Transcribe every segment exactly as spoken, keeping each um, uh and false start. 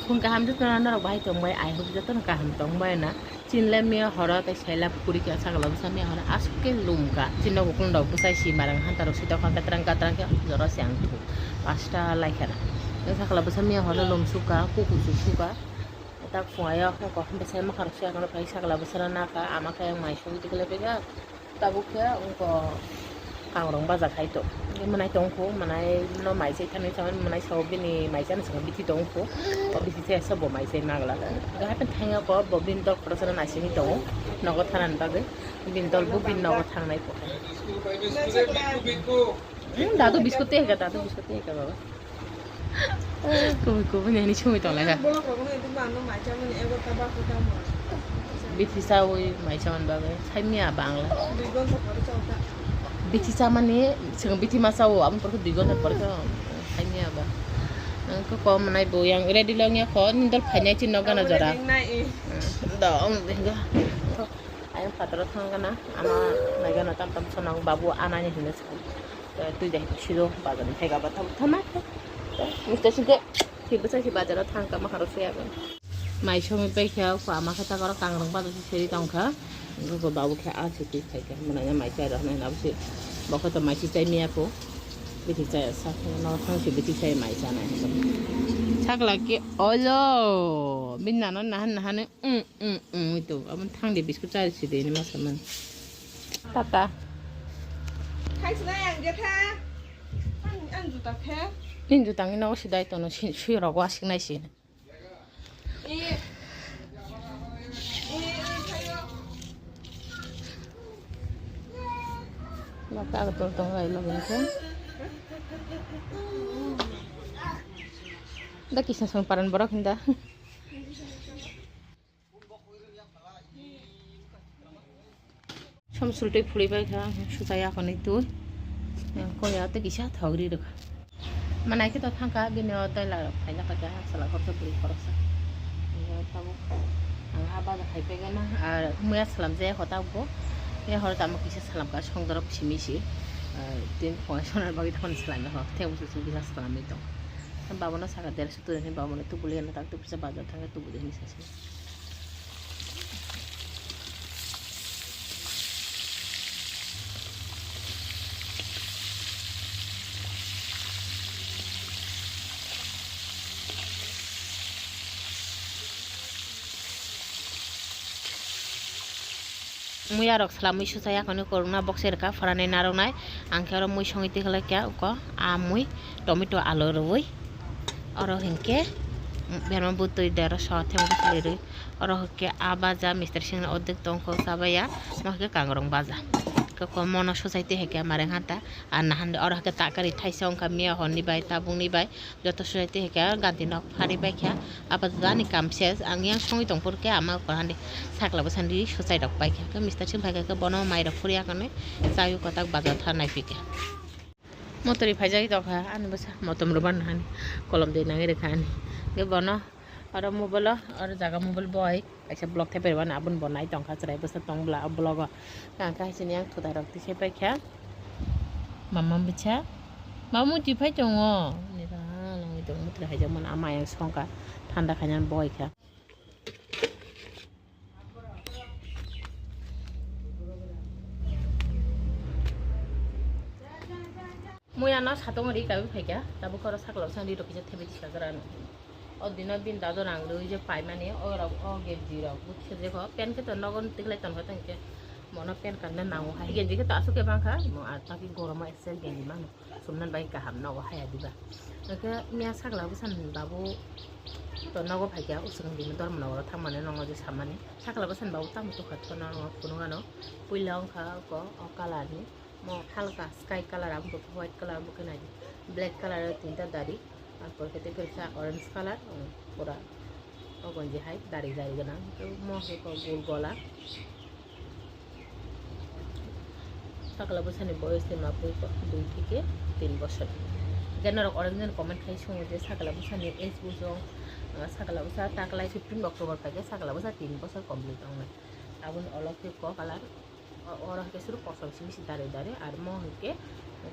Phung kaham jotono norok bahai tongbai, I hope jotono kaham tongbai na. Chinle miya horo tei saila puri khe sakla bwsa miya horo aswk khe lumkha. Chini nogo khulumrok bwsai si marang hanta rok swi tongkha katrang katrang khe jora se ang thu. Pasta laikha na. Sakla bwsa miya horo lum sukha, kuku suk sukha. Tak phungayo khe ko bwsai makha rok swi ang phai sakla bwsa nakha, ama khe ang mai sugwi tikhle pega. Tabuk khe wngkha kangrong baja khai tok. Mwnai tong kho, mwnai no mai se thani sa mwnai sao bini mai chani saka bithi tong kho. O bithi se sa bo mai se nagla. Ga hapen thangya ko bo bin dol khoro sana naisini tongo. Nogo thanan bagwi bin dol bo bin nogo thangnai kho. Hmm, dadu biskut te ga, dadu biskut te ga baba. Kubui kubui nini sumi tong lai kha. Bithi chawi mai chaman bagwi sai miya bangla. Bithi chamani sing bithi ma chawo, aboni pore dui gonta pore khe sai miya ba. Ang khe kom nai bo yang ready long ya kho, nindor phainai chin nok gana jora. Do, ang hinga. Ayang patro thang gana, ama nai gana tam tam sonang babu anani hinga. Twi dai siro bazar ni thaiga ba thang thama. Mister singke si bwsa si bazar o thang kama kharo se abe. Mai songwi pai kha ko ama khe ta koro kangrong bazar se seri tong kha. Go babu khe a se twi khai kha. Mwnanya mai chai rok nai na se. Bo khe to mai si chai miya ko. Bithi chai sa no thang si bithi chai mai sa nai. Sakla ke olo. Bin nano nahan nahan. Mm, mm, mm, ito, abon thang de biskut chari si de ni masa man. Tata. Thang sinai ang je tha. Ang, ang juta khe. Nin juta ngi no sidai tono si, si rok wa sinai si. E. E, e, thayo. Mata agak tol tong lai lo gini khe. Da kisna song paran borok hinda. Som sultwi phuri pai kha, suchai akhonwi twi. Koya tei kisa thogri rwkha. Manai khe to thangkha, bini o tei la rok phaina kha kha, sala khoroksa bwrwi khoroksa. Tabuk ang a baja khai pegana, ar muya salam jaya kho tabuk. Ya hor tamo kisa salam kha, songdorok simi si. Tin phone sonar bagwi tamo salam kha, tei busu simi kisa salamwi tong. Babono saka der sutu ni babono tubuli na tak tu bisa bajar thangkhe tubuli ni sasi. Muya rok salamwi suchai akhonwi korokna bokse rwkha phorani narwknai. Ang khe oro mui songwi tikhlai kha uko a mui tomato alu rwui. Oro hinkhe berma bwtwi dero so thengwi kwlwi rwi. Oro hinkhe a baja mister singni ordek tongkho chabaiya. Mo hinkhe kangrong baja. Khe ko mono suchai twi hinkhe mareng hanta. Ar nahan oro hinkhe takari thaisa wngkha miya horni bai tabukni bai. Joto suchai twi hinkhe ganti nok phari bai kha. Apato ani kam ses, ang yang songwi tong phuru khe ama uko hande sakla bwsandi suchai rok pai kha. Khe mister sing pai kha khe bono mai rok phuri akhonwi chai o kotak bajar tha nai phi kha. Motori phaijagwi tongkha ani bwsa motom rwban hani kolom de nangwi rwkha ani. Khe bono oro mobile o, oro jaga mobile boi kaisa vlog thepai rwban aboni bo nai tongkha chwrai bwsa tong bwla o vlog o. Khe ang khe haisini yang thuda rok tisai pai kha. Mama bwsa, mama muti phai tongo. Nira nangwi tong muti haijakmani ama yang songkha thanda khainani boi kha. Muya no satong ri kabi phaikha, tabuk oro sakla bwsang ri rok kisa thebwi thika gra no. O dino bini dado rang rwi je paimani, o rok o genji rok bukhe jekho, pen khe to nogo tiklai tongkha tongkhe, mono pen kanna nango hai. Genji khe to aswk khe bangkha, mo ar taki goromo excel genji mano. Sumnan bai kaham nogo haya diba. Hwnkhe miya sakla bwsani babu to nogo phaikha, usukni bini dormo nogoro thangmani nongo je samani. Sakla bwsani babu tamo tokha thono phunukgano. Puila wngkha oko o colour ni. Mo halka sky colour, abo khe white colour, abo khe nai di. Black colour o tinta dari. Ar pore khe tei kisa orange colour, um, pura o gonji hai dari dari gwnang. Mo khe ko gul gola. Sakla bwsani boyos ni mapui ko dui theke tin bosor. Hwnkhe norok onek jani comment khai sungo je sakla bwsani age bujong, ah, sakla bwsa taklai fifteen October phaikhe sakla bwsa tin bosor complete wngnai. Aboni ulo khe ko colour, o-, oro hwnkhe suru kosom simi si darwi darwi, ar mo hwnkhe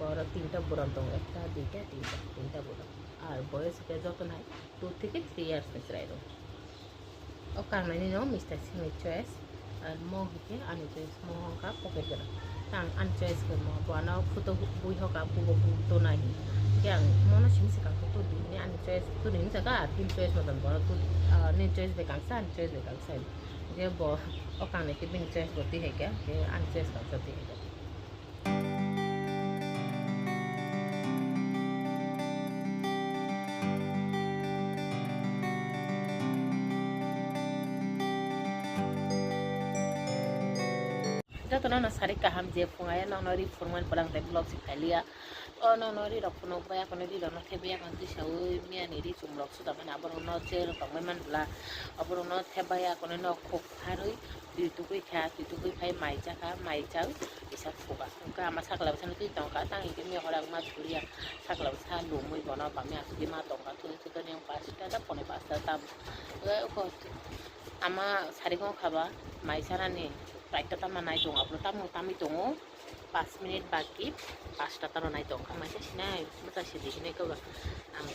oro tinta buron tongo, ekta, duita, tinta, tinta buron. Ar boyos hwnkhe joto nai two theke three years ni chwrai rok. O kangnai ni no Mister Singh ni choice, ar mo hwnkhe ani choice, mo hwnkha pocket gwnang. Tang ani choice khe mo, bo ano photo bui hoka, bubo bu tonai. Hwnkhe ang mono simi se kangkhe tudi, ni ani choice tudi hinwi saka, ar bini choice motom bono tudi, ah, ni choice bai kangsa, ani choice bai kangsa. Hwnkhe bo o kangnai khe bini choice bo twi hai khe, hwnkhe ani choice kangsa twi hai khe. Jotono no sari kaham je phunga ya, nono ri phunukmani pore ang tei vlog se khailiya. O nono ri rok phunuk bai, akono ri rok no thebwi, akono twi saui miya ni ri chum rok suda mani, aborok no je rok tongbai man bla, aborok no thebwi, akono no khuk pharwi twi tugui kha, twi tugui phai mai cha kha, mai chaui kisa phuga. Hwnkhe ama sakla bwsano twi tong kha, tang hwnkhe miya hora wngma thuli ya, sakla bwsa lumui bono bamya asugwi ma tong kha, thuli thuli ni pasta da pone pasta tam. Hwnkhe uko ama sari kong kha ba mai chanani. Kaita tama nai tongo, abro tamo tamwi tongo, paanch minute baki, pasta tamo nai tongkha, maisa sinai, bwsa sidi hinui koba ang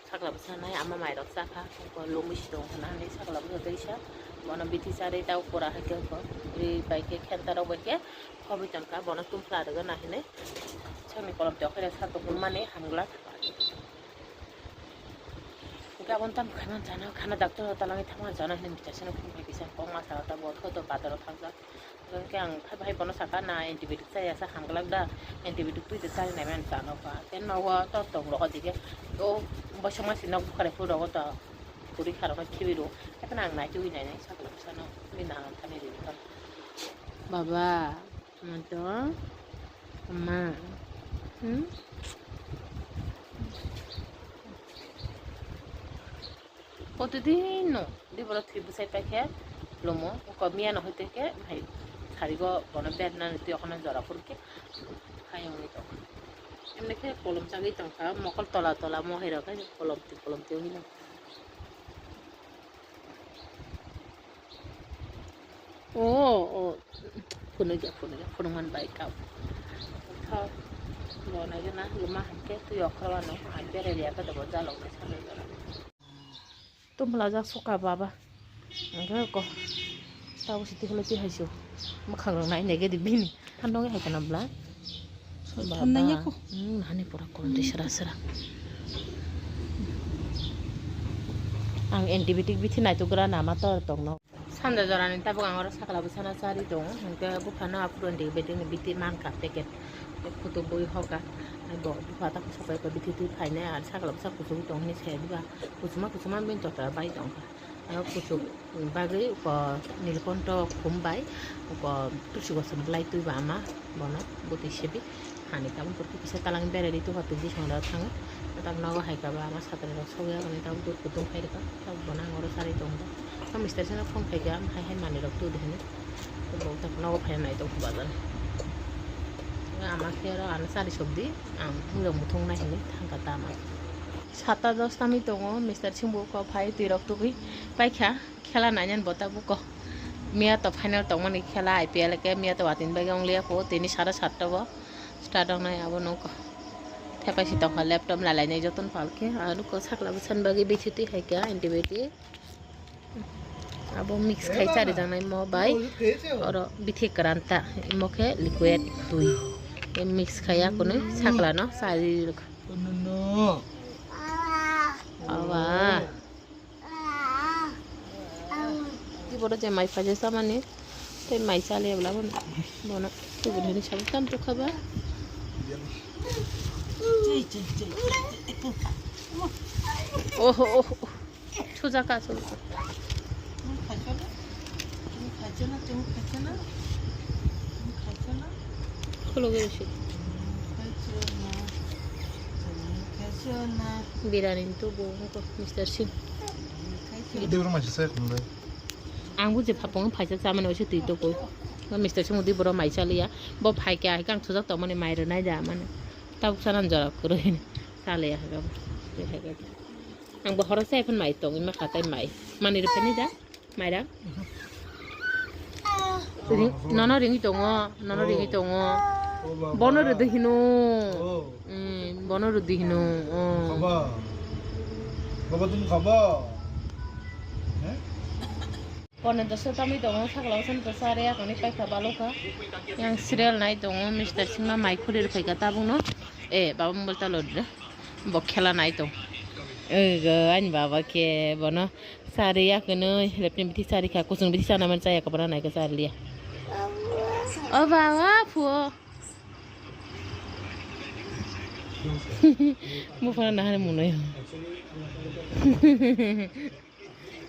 sakla bwsa nai ama mairok chakha, lomwi si tongkha na hinui sakla bwsa teisa, bono bithi charwi tei pura hai khe ri bai khe khenta rok bai khe khobwi tongkha, bono tumphla rwgana hinui sakni kolom tei okhai rok sa tongmani hamglak. Hwnkhe aboni tamo khaimani chana, khana doctor o talangwi thangmani chana hinui bichar sano phone khai kisa kok ma saka tabuk, khe to bazar o thangjak. Hwnkhe ang phai bahai bono saka na antibiotic chaya sa hamglak da, antibiotic twi de chari nai mani chana kha. Khe nogo to tong rogo dige, o boisok masi nok bukhare phuru rogo to puri kha rogo khibi rwo. Ekheno ang nai twi nai nai sakla bwsano, twi nanan thani rwi kha. Baba. Ama to, ama. Hmm? Protidin no, di boro thwi bwsai paikhe, lumo, ko miya no hoite khe, hai, sarigo bono bernani twi okhorno jora phuru khe, hai wngwi tongkha. Emni khe kolom chagwi tongkha, mokol tola tola mohai rok hai kolom twi kolom twi wngwi tongkha. O, o, phunukya, phunukya, phunukmani bai kau. Tho, bo naikhe na, luma hankhe twi okhorwano, ang berai liya khe dobo jalok nai sanwi jora. Tumla jak suka baba. Angkhe ko. Tabo siti kholo twi haisu. Mwkhang rok nai nege di bini. Thandok hai kana bla. Thandai ya ko. Hmm, hani pura kolom twi sra sra. Ang antibiotic bithi nai tugra nama tor tong no. Sanja jorani tabuk ang oro sakla bwsano chari tongo, hwnkhe buphano aphuru antibiotic ni bithi mankha packet, kutuk bui hoka, bo bupha ta sapai ko bithi twi phainai, ar sakla bwsa kuchugwi tong hinwi sai diba, kuchuma kuchuma bini tota bai tongkha, aro kuchuk bagwi uko nilkonto khum bai uko tusi gosom bwlai twibo ama bono bwtwi sebi. Hani tabuk kisa talang berai di tuha twi bising rok thango. Tak nogo hai kaba ama satri rok sogwi aboni tabuk dut kutung khai rwkha. Tabuk bono ang oro charwi tongo. O mister sino phone khaikha, hai hai manwi rok twi di hinwi. Bo tak nogo phai nai tong bazar. Ama khe oro ano chari sok di, ang mui rok muthung nai hinwi thangkha tama. Sata dos tami tongo, mister singbo kok phai twi rok tugwi paikha. Khela nainani bo tabuk ko. Miya to final tongmani khela I P L ke, miya to watini bagwi ongliya ko, tini sara satta bo start ongnai abo nungkha. Thepai si tongkha laptop nalainai jotono palkhe, aro ko sakla bwsani bagwi bithi twi hai kha antibiotic. Abo mix khai charijaknai mo bai, oro bithi kwranta, imo khe liquid twi. Mix khai ya kwnwi sakla no chari rwkha. Aba. Tei bono je mai phaijak chamani, tei mai chaliya bwla bono, bono tubun hwnwi sabo tam tukha ba. Oho, oho, oho. Sujaka, sujaka. Khulugwi rwsidi. Birani tubu wngkha mister Singh. Dibro mai se khumlai. Ang bo je phapang phaisa chamani waisa twi tokoi. Mister Singh dibro mai chaliya. Bo phaikha hai kang thujak tongmani mai rwnai da mani. Tabuk sanan jora kwrwi chaliya hai kha. Ang bo horo se phun mai tong ima khatai mai. Mani rwphani da. Mairang? Ring-, nono ringwi tongo, nono ringwi tongo. Bono rwdi hino. Hmm, bono rwdi hino. Oh. Kobo tong kobo. He? Pone dosa tamwi tongo, sakla usan dosa are akoni paikha balokha. Yang serial nai tongo, Mister Singma mai khuri rwphaikha tabukno. Eh, baba mobile ta lodi de. Bo khela nai tong. Ego, ani baba khe bono sari yakeno, lepni bithi sari kha, kusung bithi sana man chaya kabana nai ka sari liya. O baba, phuo. Buphano nahani munoyo.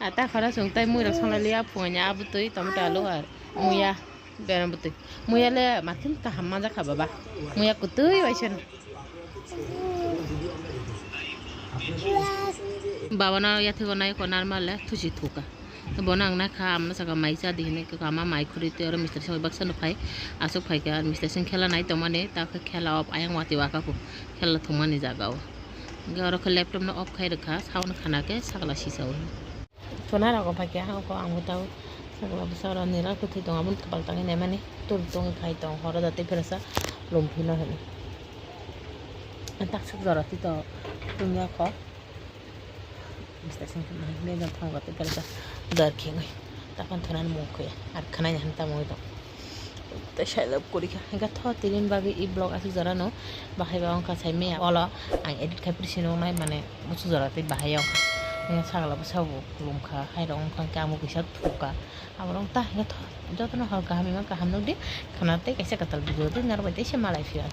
Ata khara sung tai mui rok songlalia phungani abutui tomato alu ar muya berang butui. Muya le makin kaham manjakha baba. Muya kutui waisano. Baba na yathego nai ko narmal le thusi thuka. Bono ang nakha, amno saka mai cha di hinwi kha, ama mai khuri tei oro Mister Singh baksa no phai, aswk phai kha, Mister Singh khela nai tongmani, ta khe khela off ayang watwi waka kho, khela thwngmani jaga o. Hwnkhe oro khe laptop no off khai rwkha, sound khana khe sakla sisa o. Thuna rogo phai khe ha kho ang bo tao sakla bwsa oro nira kwthwi tongo, aboni kwpal tangwi naimani tul tongwi khai tong, horo da tei phirasa lum phino hinwi. Taksuk jora twi tongo tungya kho. Mister Singh khe nahai mega thangwi tei belka jar khengwi takhan thunani mung khuya ar khwnai han tamungwi tong. Tei sai love kori kha hwnkhe tho tini bagwi e vlog aswk jora no bahai ba wngkha sai maya olo ang edit khai pori sini wngnai mane busu jora tei bahai wngkha hwnkhe sagla bwsa bo khulum kha hai rok wngkha hwnkhe amo kisa thuk kha abo rok ta hwnkhe tho jotono hor kaham ima kaham nukdi khwna tei kaisa kwtal video tei narwk bai tei se malai phio.